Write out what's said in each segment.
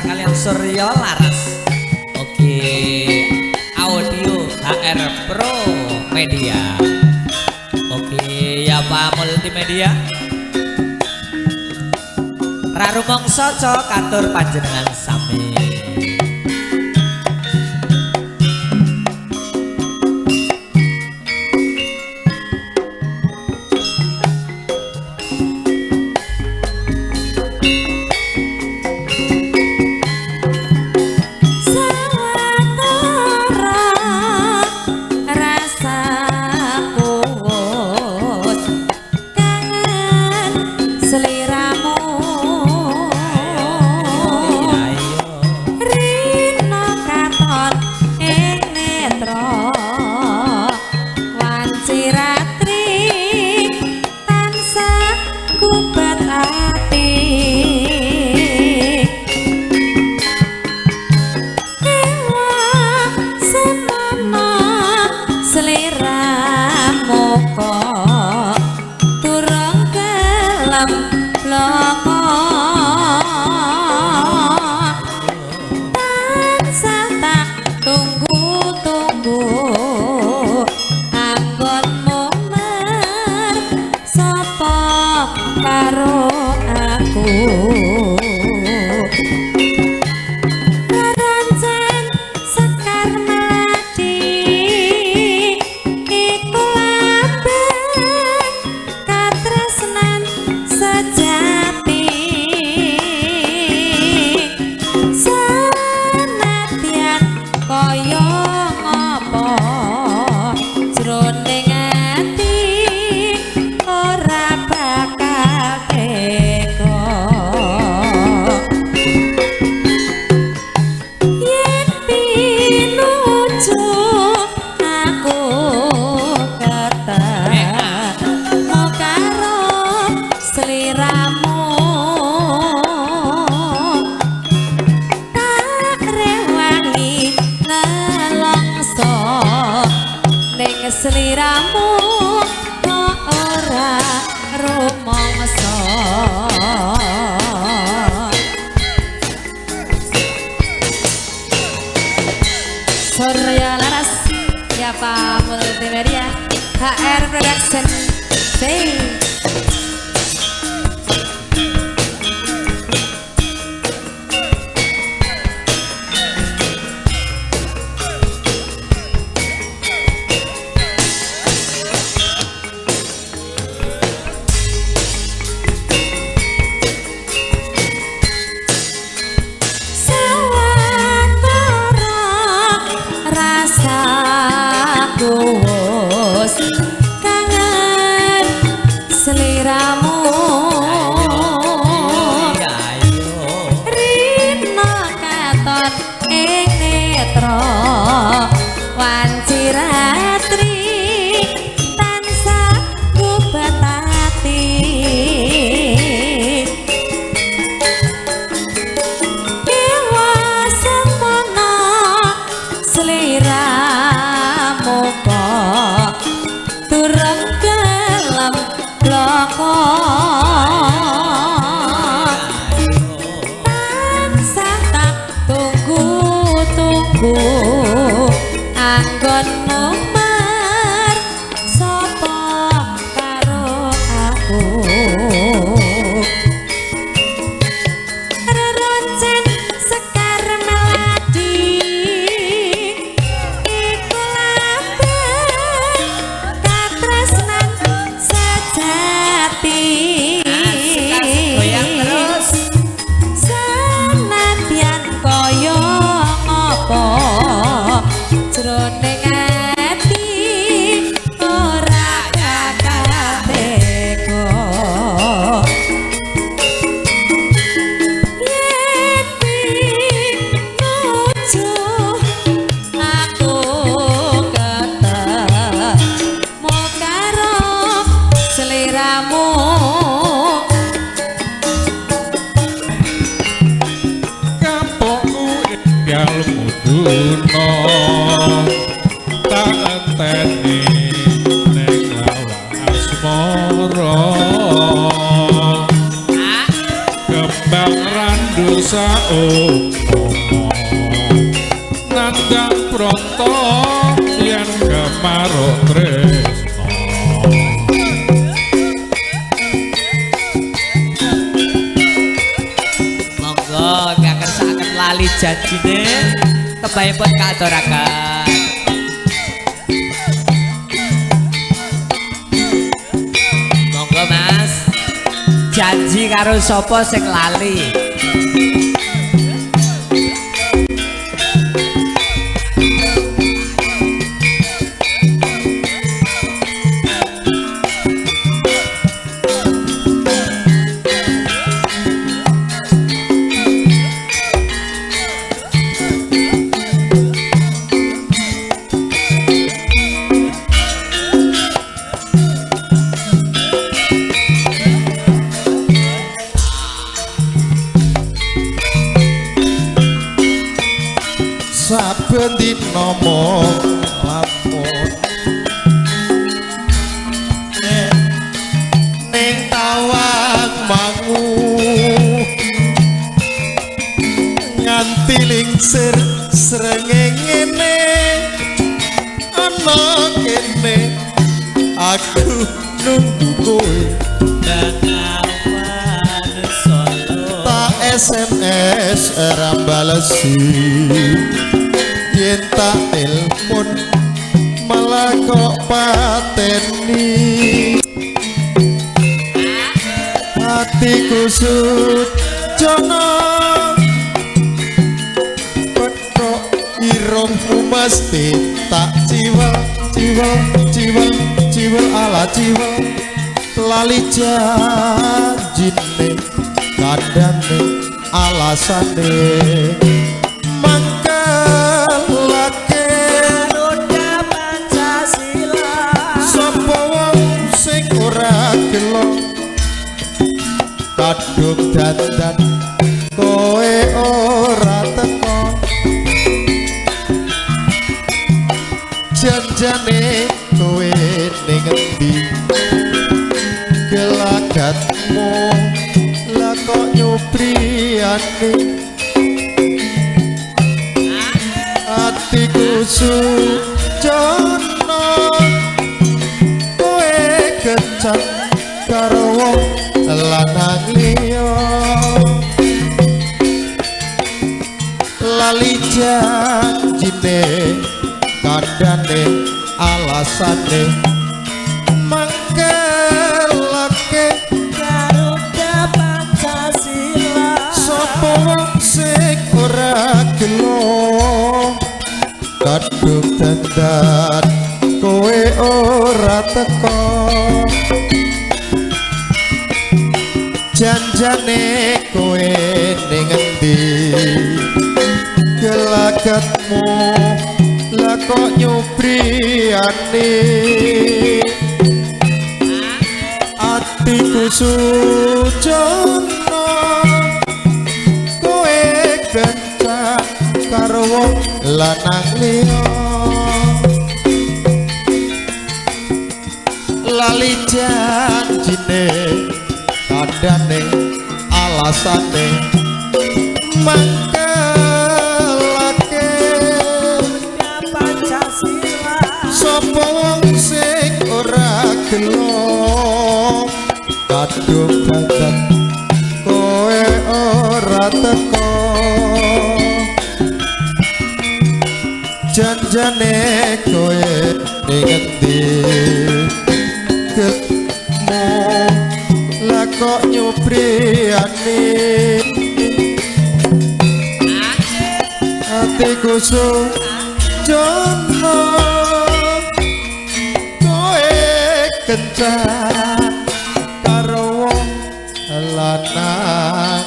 kalian Surya Laras. Oke, Audio HR Pro Media. Oke, ya Pak Multimedia. Rarumangsa katur panjenengan sami. Seliramu kok ora rumangsa. Surya Laras ya Pak Multimedia HR Production. Say. Tak enteni ning lawa asmara. Kembang randu. Saumpama nandang pronto yen kemaruk tresno. Monggo ingkang kersakaken lali janjine tebahipun kaaturaken. Monggo Mas, janji karo sapa sing lali. Saben dina mung lamun ning tawang mangu nganti lingsir srengenge ana kene aku nunggu kowe. Bengawan Solo. Tak SMS ora balesi yen tak telepon malah kok pateni. Hatiku sujono petok irungmu mesti tak ciwel ciwel ciwel ciwel ala ciwel lali janjine kandhane alasane mangkelake. Garuda Pancasila. Sapa wong sing ora gelo kadung dandan kowe ora teko janjane kowe ning endi gelagatmu lah kok nyupriyane atiku sujono kowe kencan karo wong lanang liya lali janjine kandhane alasane mangkelake. Garuda Pancasila. Sapa wong sing ora gelo kadung dandan kowe ora teko janjane kowe ning endi gelagatmu lah kok nyupriyane atiku sujono kowe kencan karo wong lanang liya lali janjine kandhane alasane mangkelake. Pancasila. Sapa wong sing ora gelo kadung dandan kowe ora teko janjane kowe ning endi ketemu lah kok nyupriyane atiku sujono kowe kencan karo wong lanang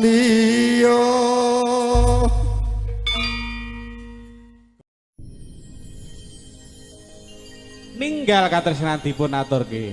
liya. Ninggal katresnan dipun aturke.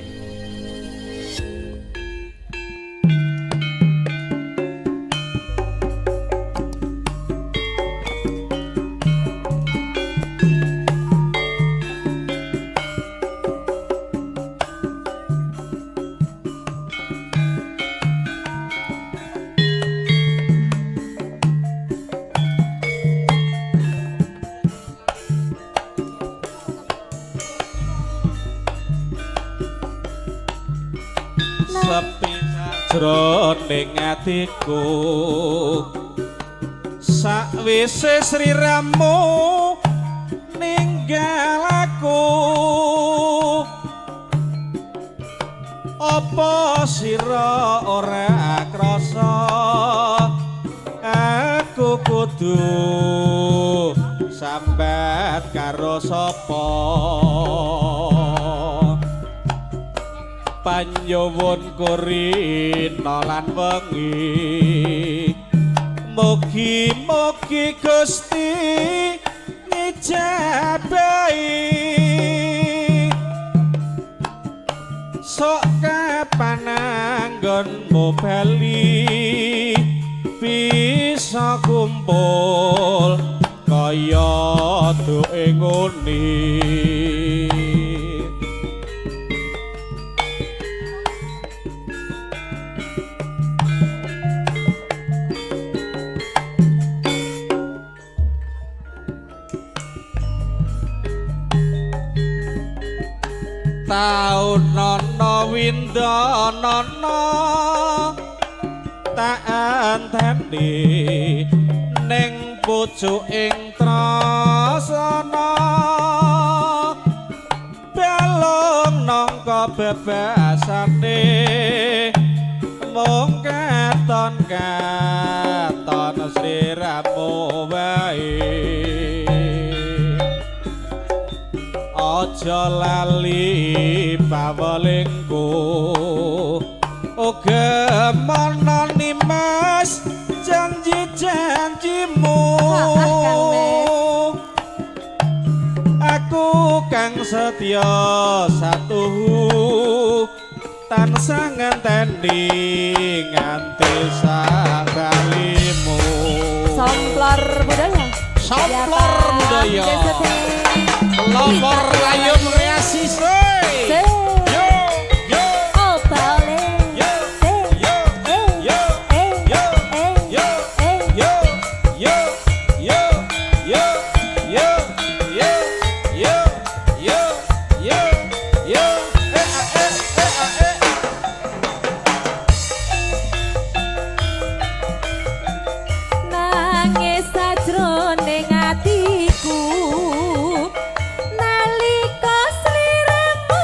Sajroning atiku sakwise sliramu ninggal aku, apa sira ora krasa aku kudu sambat karo sapa? Panyuwun kurina lan wengi, mugi-mugi Gusti ngijabahi. Sok kapan anggonmu bali bisa kumpul kaya duwe nguni. Taunana windanana tak anteni ning pucuking trasana, balung nangka bebasane mung katon katon sliramu wae. Aja lali pawelingku, uga manani Mas janji-janjimu. Aku kang setya satuhu tansah ngenteni nganti sabalimu. Somplor budaya. Somplor budaya. Pelopor layung kreasi se. Yo yo yo yo yo yo yo yo yo yo yo yo yo yo yo yo yo e a e e a e. Nangis sajroning atiku nalika sliramu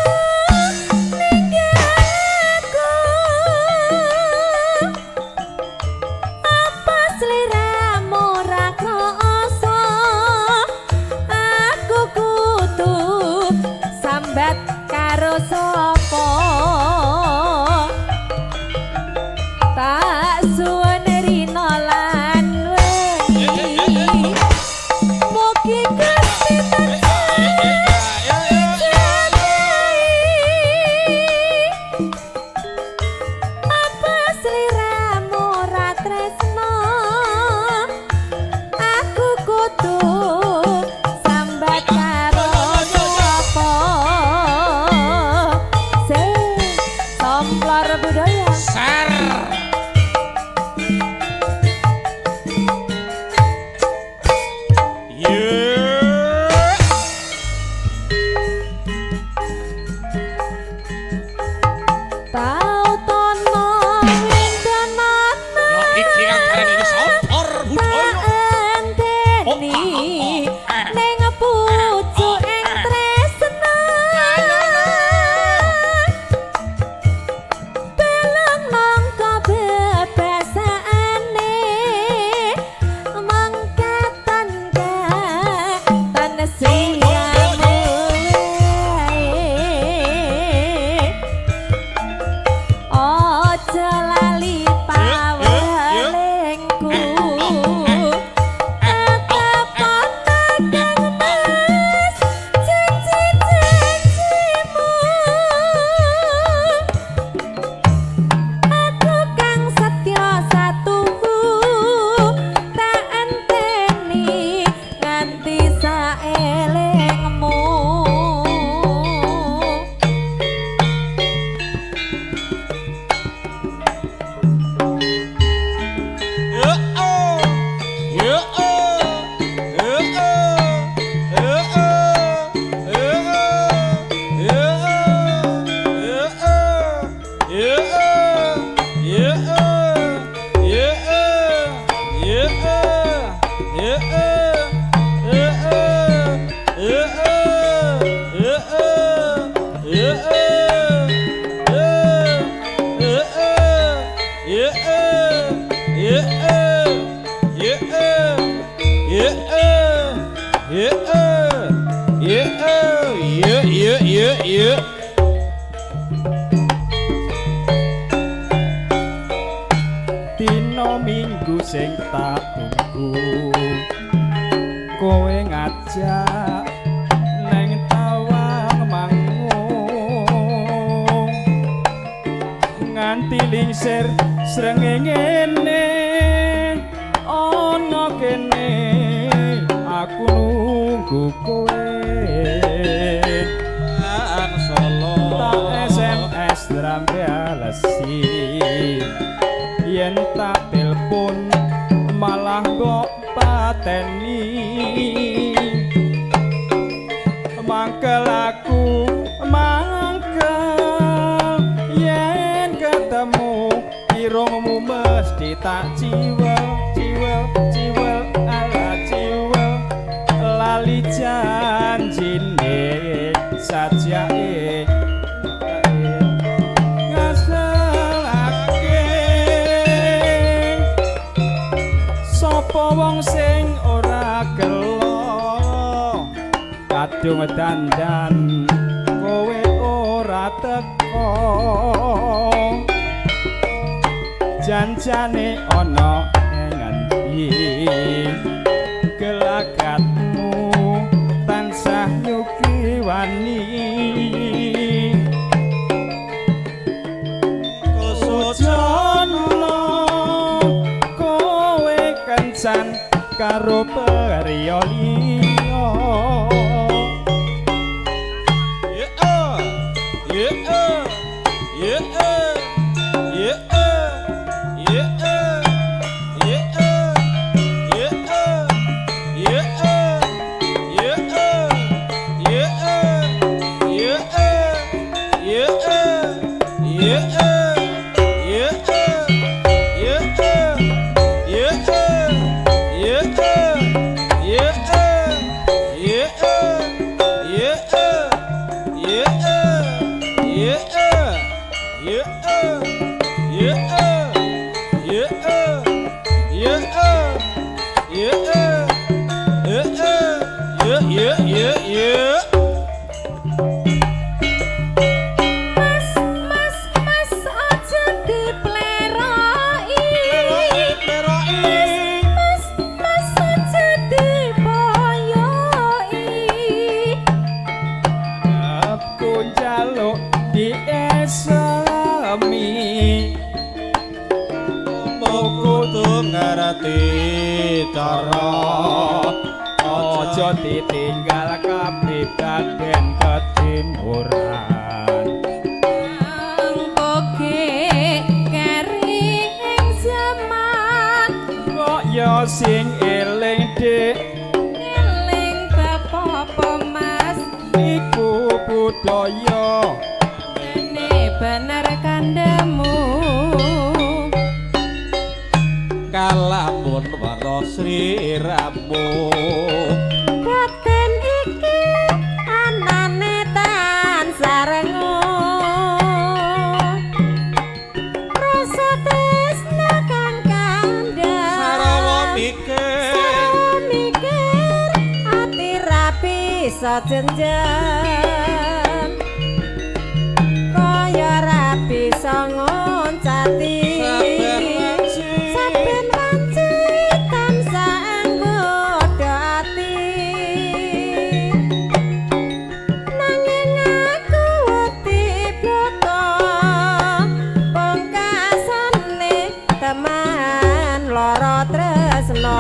Dina Minggu sing tak tunggu, kowe ngajak neng Tawang Mangu, nganti lingsir srengenge ana kene aku nunggu kowe. Solo tak SMS drambe alesi, yen tak telepon malah kok pateni. Mangkel aku mangkel yen ketemu irungmu mesti tak ciwel ciwel ciwel ala ciwel, lali janjine sajake ngaselake. Sapa wong sing ora gelo kadung dandan kowe ora teko, janjane ana ing ngendi gelagatmu tansah nyuki wani. Sujono kowe kencan karo priya liya. Aja ditinggal kapribaden ketimuran. Angkoke keri ing zaman kok ya sing eling dik eling bapa Mas iku budaya dene bener kandhamu kalamun warna sliramu baten iki anane tansah rengu rasa tresna kang kandha sarawa mikir mikir ati ra bisa jenjang kaya ra bisa ngoncati. Tresno.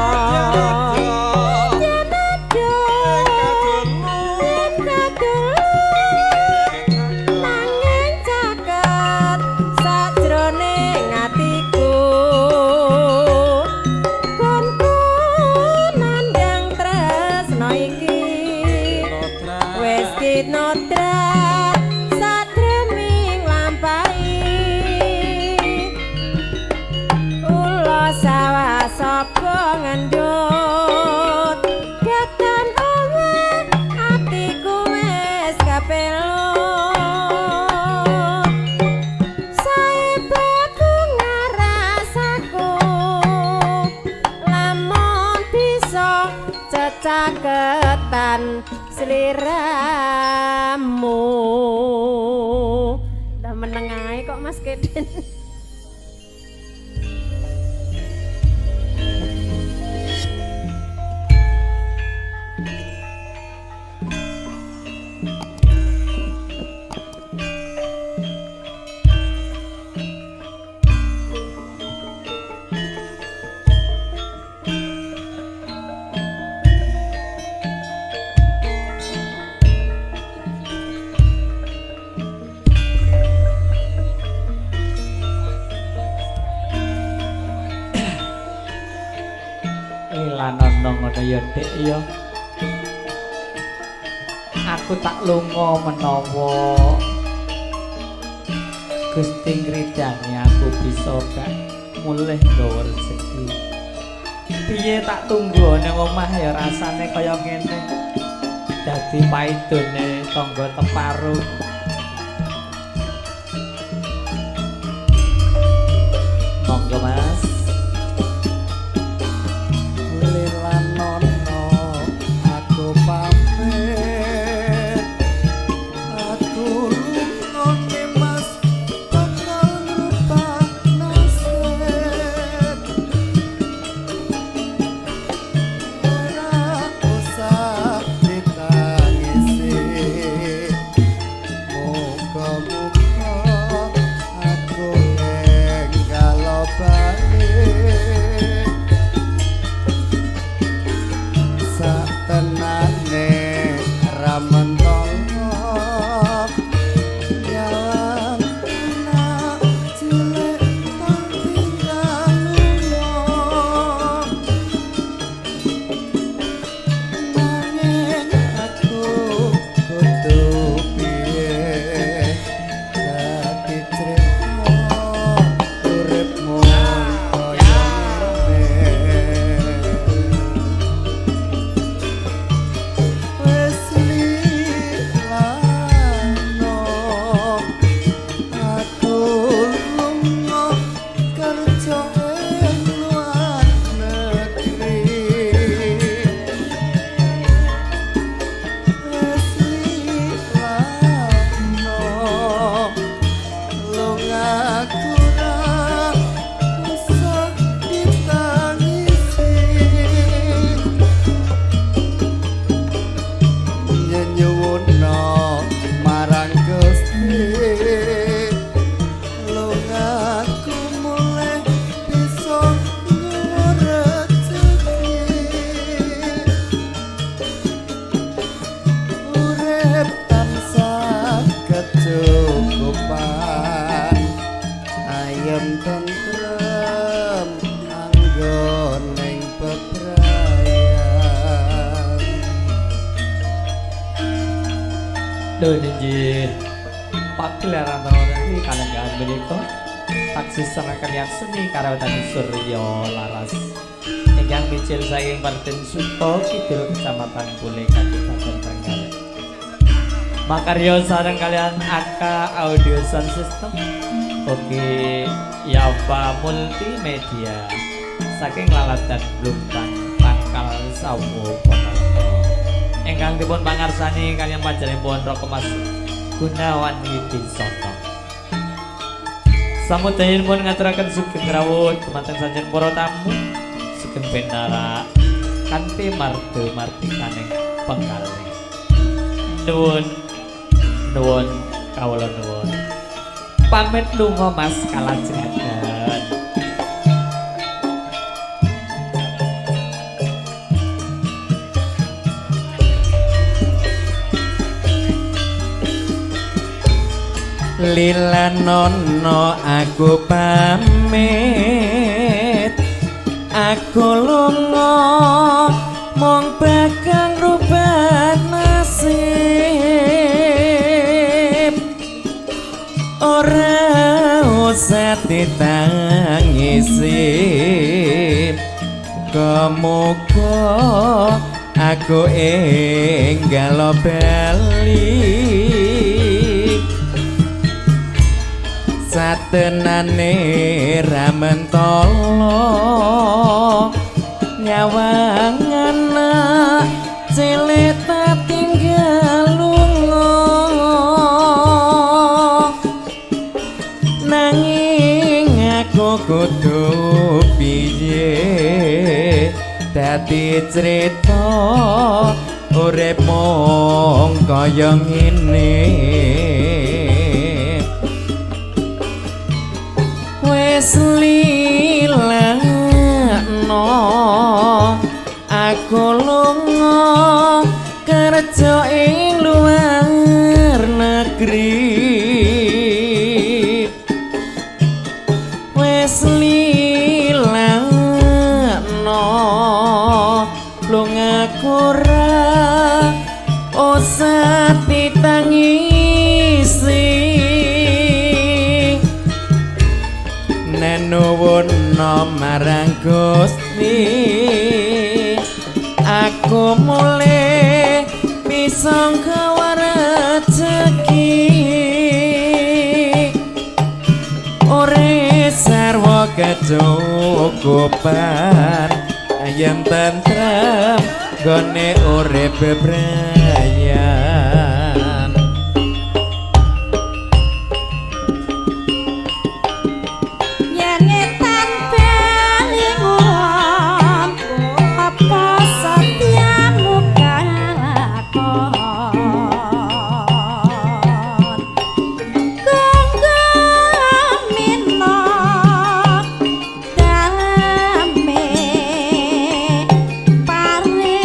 Cecaketan sliramu. Lah meneng ae kok Mas Keden. Lanono ngono ya Dik ya. Aku tak lunga menawa Gusti ngridani aku bisa gak mulih nggawa rezeki. Piye tak tunggu nang omah ya rasane kaya ngene. Dadi paidone tangga teparo. Monggo Mas. Lilanono aku pamit, aku lunga Mas bakal ngrubah nasib. Ora usah ditangisi, muga-muga aku enggal bali. Satenane ra mentolo nyawang anak cilik tak tinggal lunga. Nanging aku kudu piye dadi crita uripmu kaya ngene. Wis lilano aku lunga kerja ing luar negeri. Wis lilano lungaku ra usah ditangisi. Nyenyuwuna marang Gusti, lungaku mulih bisa nggawa rejeki. Urip tansah kecukupan, ayem tentrem anggon ing bebrayan. Lho nggih. Pagelaran wonten iki kalenggahan menika taksih sareng kaliyan seni karawitan Surya Laras ingkang mijil saking Parten Suto Kidul Kecamatan Pule Kabupaten Trenggalek. Makarya sareng kaliyan AK Audio Sound System ugi Yava Multimedia saking Lalatan Blumbang Pangkal Sawo Ponorogo. Ingkang dipun pangarsani kaliyan panjenenganipun Raka Mas Gunawan Wibisono. Samudayanipun ngaturaken sugeng rawuh dumateng sanjen para tamu sugeng pinarak kanthi marda martikaning penggalih. Nuwun nuwun kawula nuwun. Pamit lunga Mas kalajengaken. Lilanono aku pamit, aku lunga mung bakal rubah nasib. Ora usah ditangisi, kemuka aku enggal bali. Satenane ra mentolo nyawang anak kudu piye dadi crita urip mung kaya ngene wis lilakno aku lunga kerja ing luar negeri wis lilakno lungaku ra usah ditangisi nenuwun marang Gusti aku mulih bisa nggawa rejeki ore sarwa kecukupan ayem tentrem gone urip bebrayan. Yen ngetan bali ngulon apa setiamu kalakon gonggo daleme pare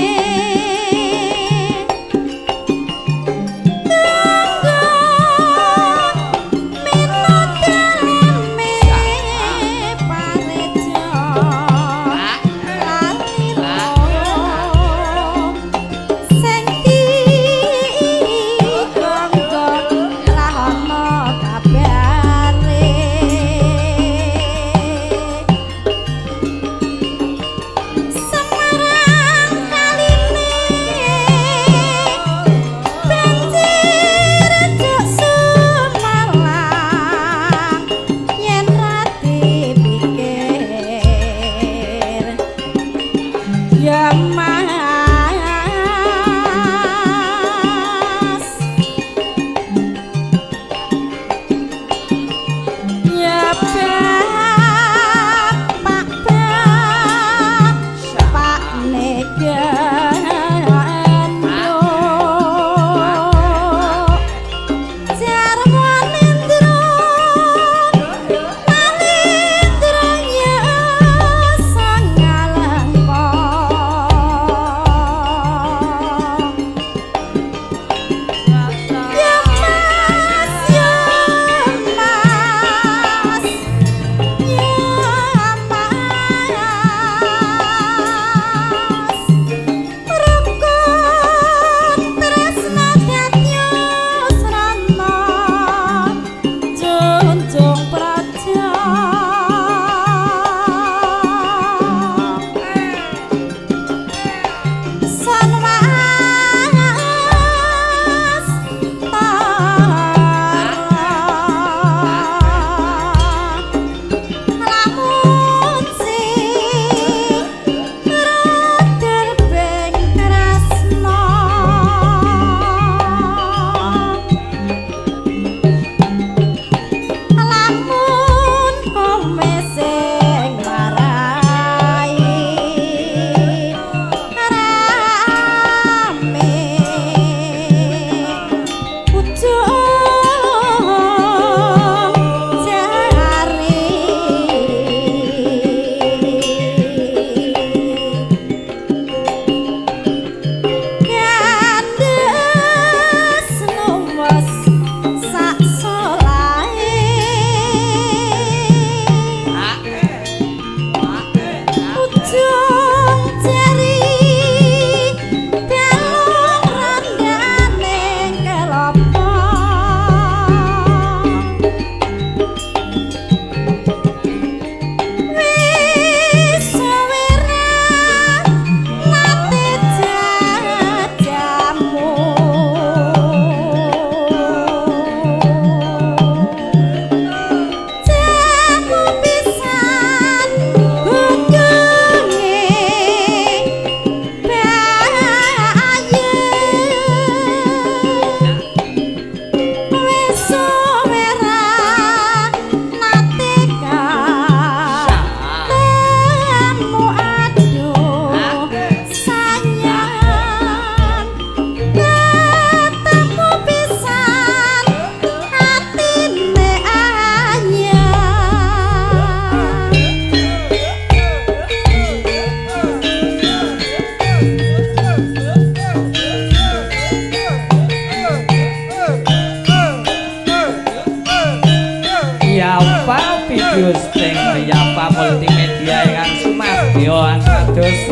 Video syuting Yapa Multimedia ingkang sumadyo antados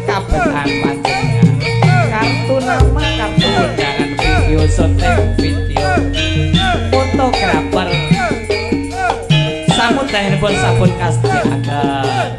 kabehan panjenengan. Kartu nama, kartu undangan, video syuting, video fotografer. Samudahipun sabun kasdiaken.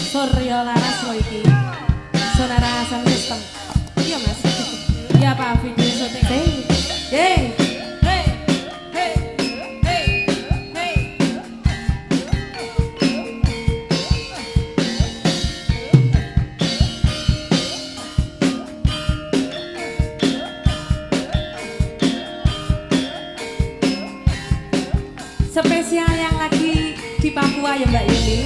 Surya Laras lho iki. Sonara Sound System. Iya Mas. Iya Pak video syuting. Hey. Hey. Hey. Hey. Hey. Spesial yang lagi di Papua ya Mbak Yuni.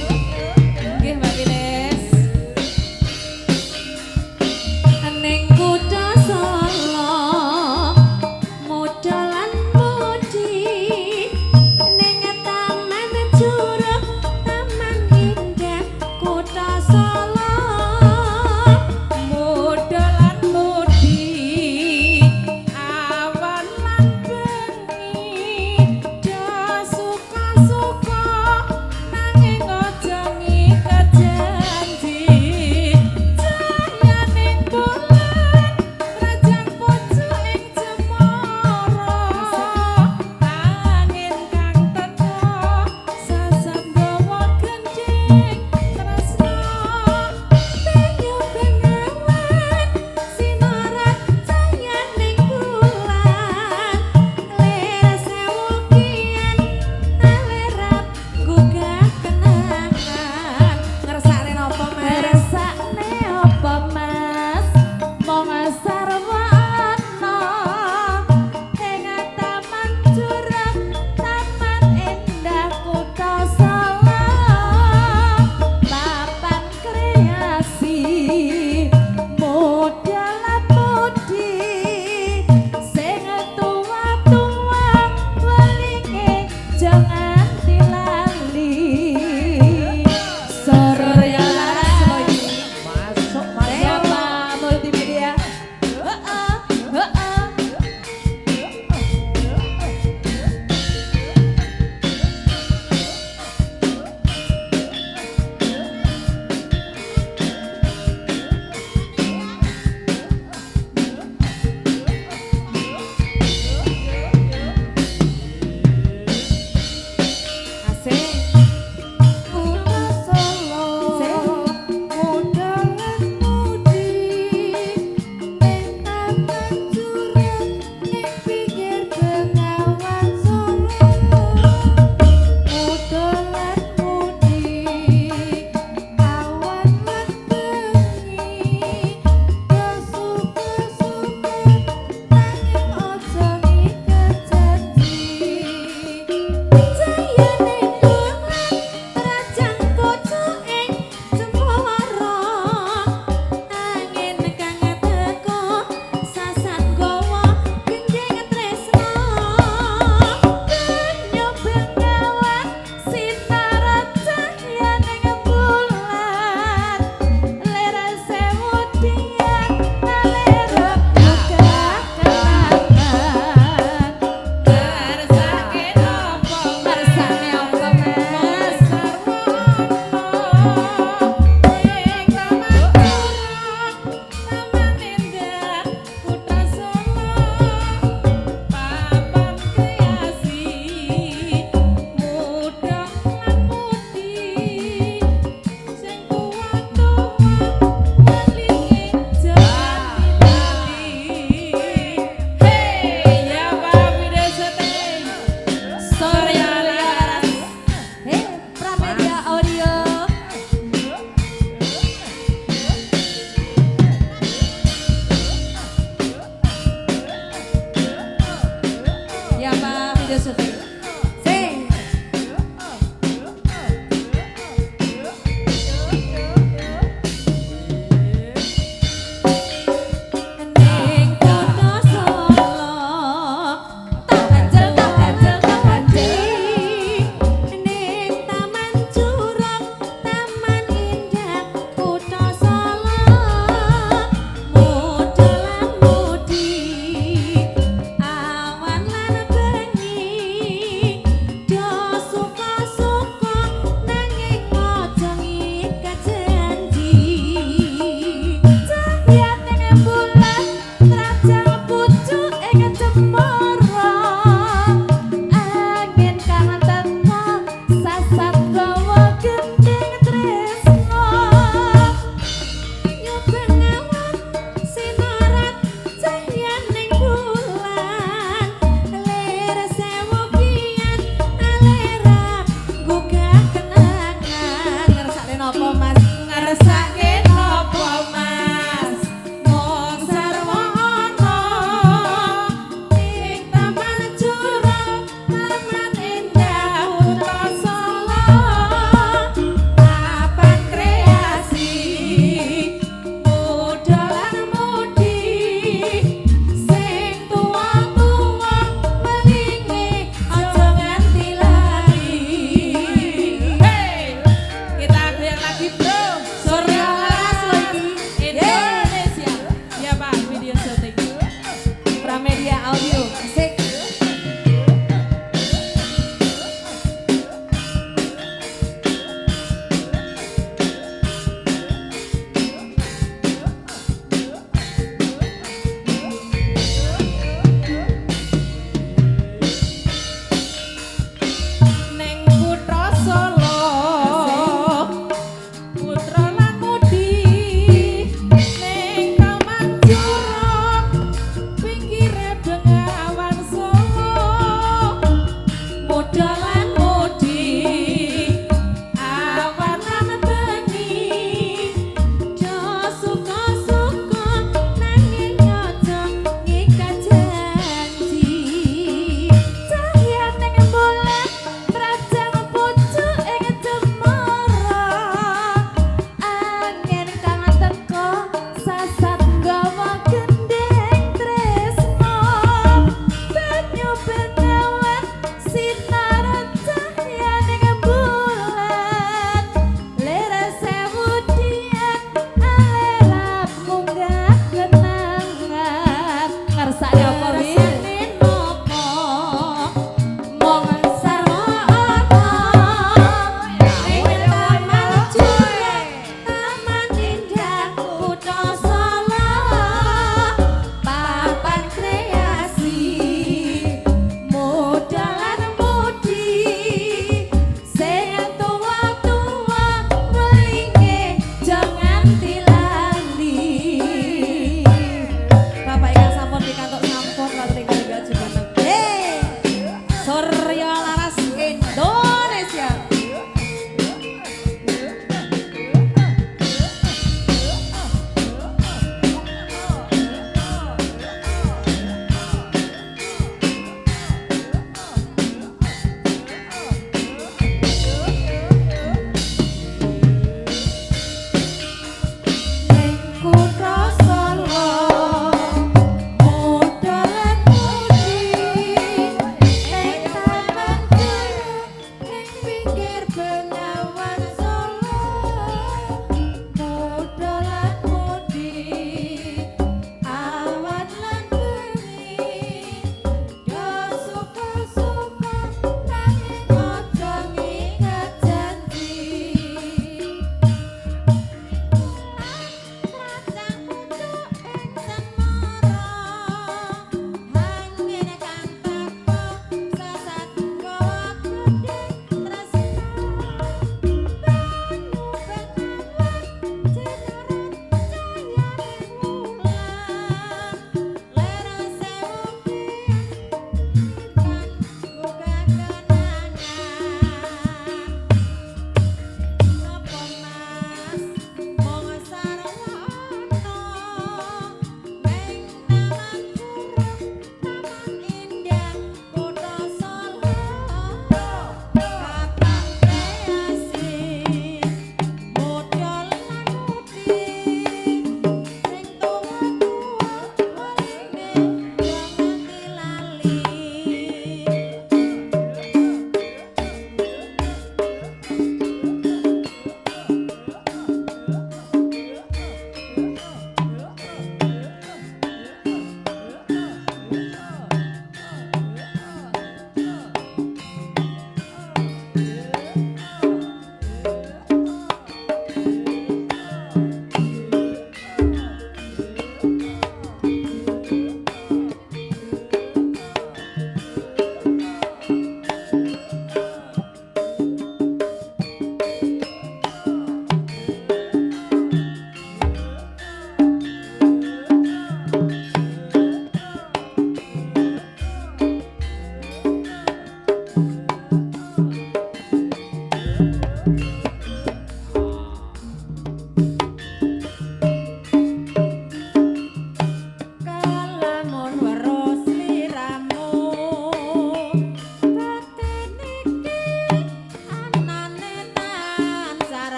syuting. Sing. Ning kutha Solo tak ganjel tak ganjel tak ganjel. Ning Taman Curug, Taman Indah kutha Solo. Muda lan mudi, awan lan bengi.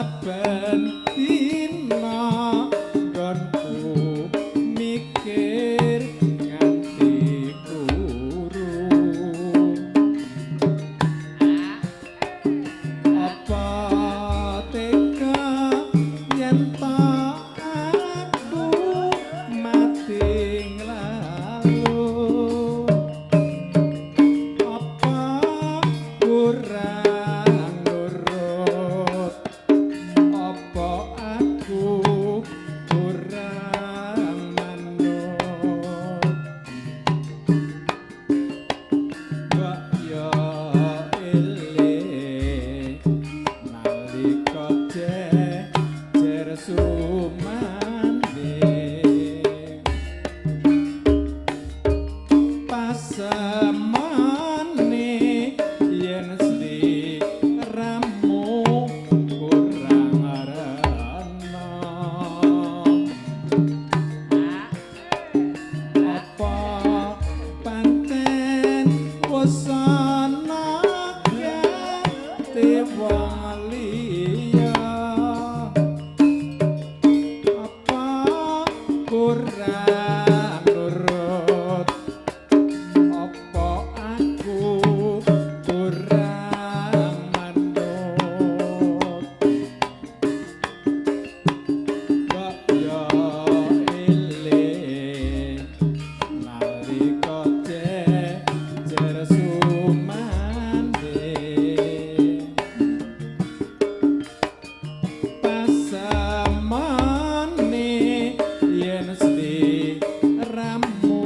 Saben dina nggonku mikir nganti kuru. Apa tega yen tak aku mati nglalu? Apa kurang nurut? Apa aku kurang manut? Mbok yo eling nalika jejer sumandhing, pasemane yen sliramu kurang rena. Apa pancen wis ana ganti wong liya? Apa kurang nurut? Apa aku kurang manut? Mbok yo eling nalika jejer sumandhing, pasemane yen sliramu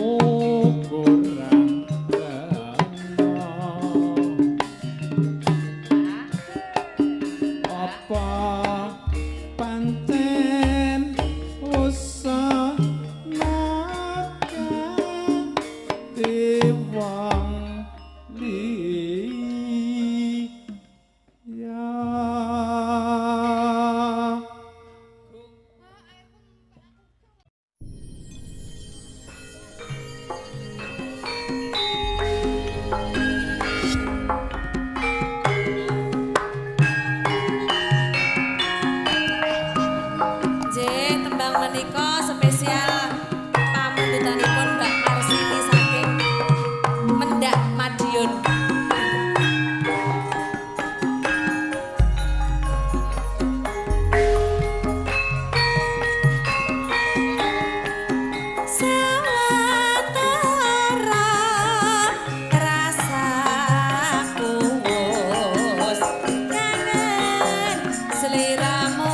kurang rena. Apa pancen wis ana ganti wong liya? Nggih, tembang menika spesial pamundutanipun Mbak Marsini saking Mendak Madiun. Sawetara rasaku wis kangen sliramu.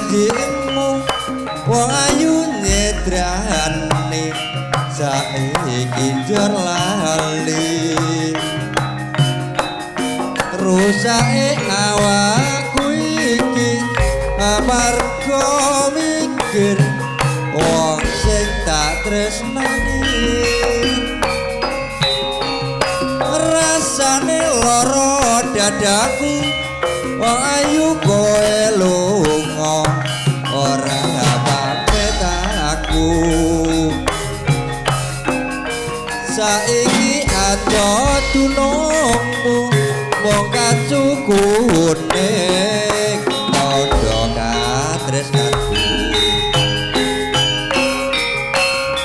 Janjimu wong ayu nyedrani saiki njur lali. Rusake awakku iki amarga mikir wong sing tak tresnani. Rasane lara dadaku wong ayu kowe lunga ora pamit aku. Saiki aja dunungmu mung kacu kuning tandha katresnanku.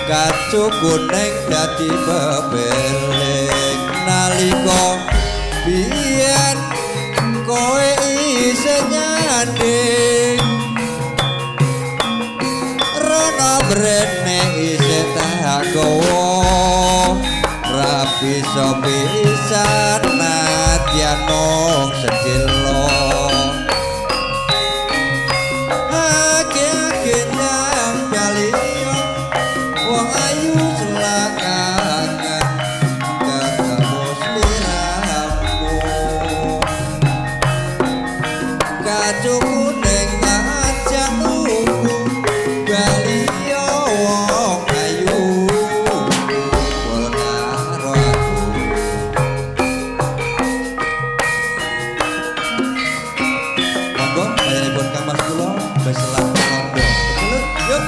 Kacu kuning dadi bebeling nalika biyen kowe isih nyanding. Rono mrene isih tak gawa ra bisa pisan nadyan mung sedhela. Ake-ake nyang bali wong ayu selakangan ketemu sliramu. Kacu kuning tak nunggu bali wong ayu kumpul karo aku. Monggo bayanipun Kang Mas kula beselah londo. Betul, yuk.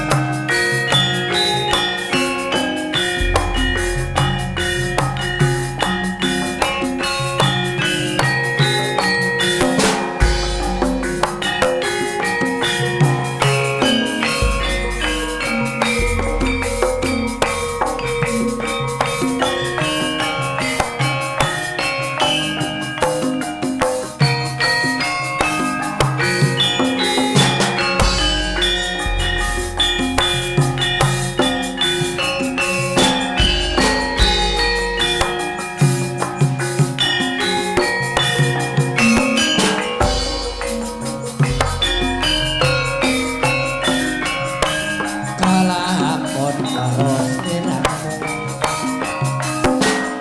Kalakon karo sliramu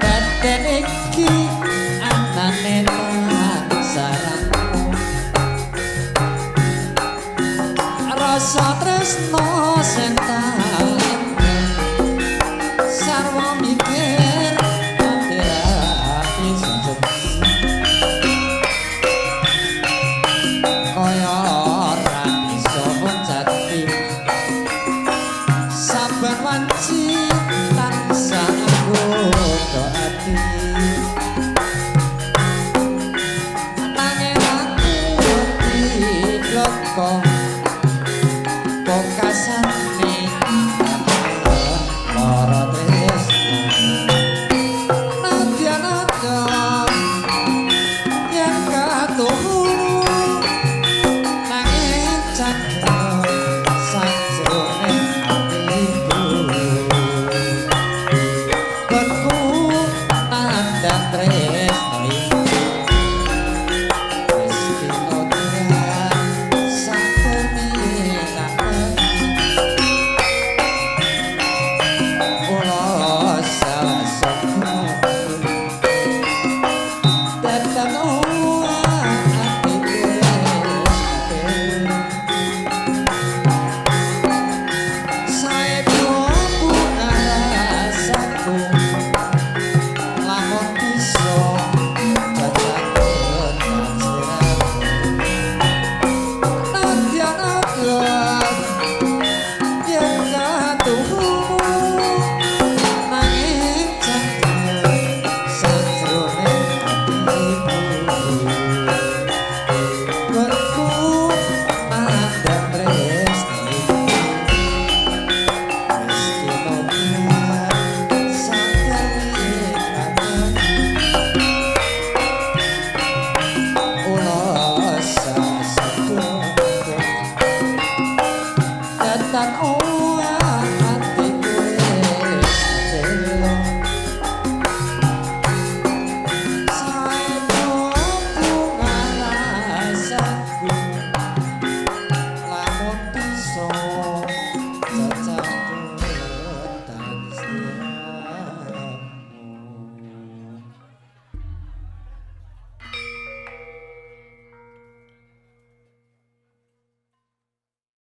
baten iki anane saranmu. Rasa tresno sing tak endem sarwa mikir ati ati sejati kaya ora bisa jati. Saben wanci tansah nggodha ati nanging aku wedi bloko pungkasane lara tresno. Nadyan aja yen katuhu nanging candra